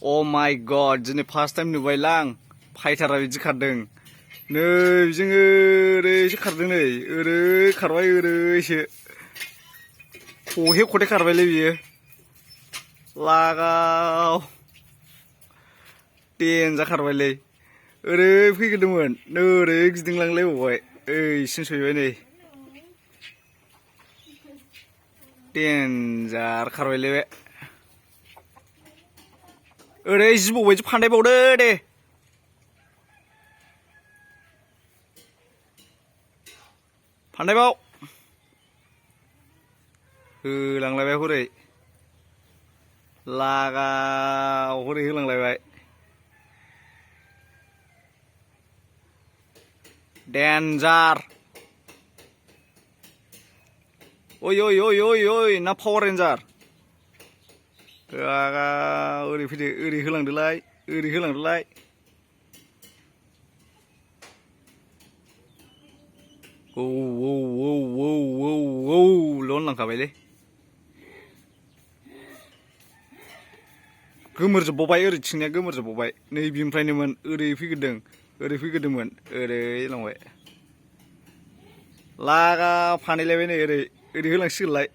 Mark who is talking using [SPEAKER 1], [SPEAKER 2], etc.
[SPEAKER 1] a my गड दिनै first time नुबायलां फाइटारा बिदि खारदों नै जोङो ओरैसो खारदों नै ओरै खारबाय ओरैसो खहे खथे खारबायलै बियो लागाव देनजार खारबायलै ओरै फैग्रोदोंमोन नै ओरै गिदिंलांलायबावबाय ओइसिम सहैबाय नै देनजार खारबायलै बे ओरै जिबौ बायदि फानदायबावदो दे फानदायबाव होलांलायबाय हरै लागाव हरै होलांलायबाय डेन्जार ओइ ओइ ओइ ओइ ओइ ना पावार रेन्जार लागाव ओरै फैदो ओरै होलांदोलाय ओरै होलांदोलाय औ औ औ औ औ औ लनलांखाबायलै गोमोरजोबबावबाय ओरै थिंनिया गोमोरजोबबावबाय नै बिनिफ्रायनोमोन ओरै फैग्रोदोंमोन ओरै लांबाय लागा फानैलायबाय नै ओरै होलांसिगोनलाय